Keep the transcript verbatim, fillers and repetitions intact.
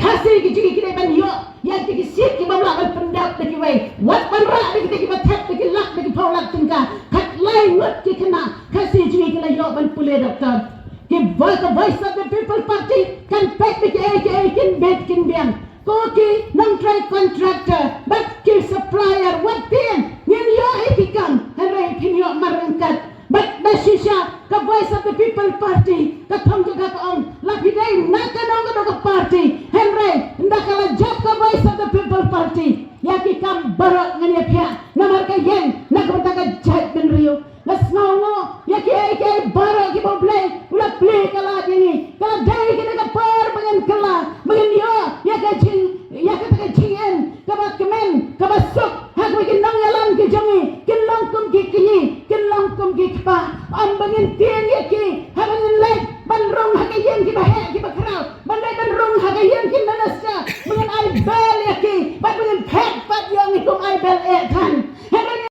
Khasi ki jong ngi ki dei ban ïoh ïa ki, ki seat kiba ym lah ban pyndap da kiwei. Wat ban rah da kita kiba thep da ki lak, da ki phew lak tyngka. Khatlai ngut ki khynnah Khasi jong ngi ki la ïoh ban pule doctor. Ki voi, ka Voice of the People Party kan peit da kiei kiei kin bit kin biang. Ko ki nongtrei contractor bad ki supplier, wat tieng ngin ïoh ïa ki kam, hynrei phin ïoh marryngkat. Bad ba shisha ka Voice of the People Party ka thong jong ka ka ong, la phi dei na kano kano ka party, hynrei ynda ka la jop ka Voice of the People Party, ïa ki kam baroh ngan ïa phiah namar ka ïeng na ka bynta ka jaitbynriew. Nga sngewnguh ïa kiei kiei baroh kiba U Blei u la plie ka lad ïa ngi. Ka la dei kane ka por ba ngin kylla, ba ngin ïoh ïa ka jing, ïa kata ka jingim kaba kmen, kaba suk ha kaba ki nongïalam ki jong ngi kin long kum ki kñi, kin long kum ki kpa. Ym ba ngin tieng ïa ki haba ngin leit ban rung ha ka ïing kiba heh kiba khraw, ban leit ban rung ha ka ïing ki minister, ba ngin ai bel ïa ki bad ba ngin phet pat ïa ngi kum ai bel eh than.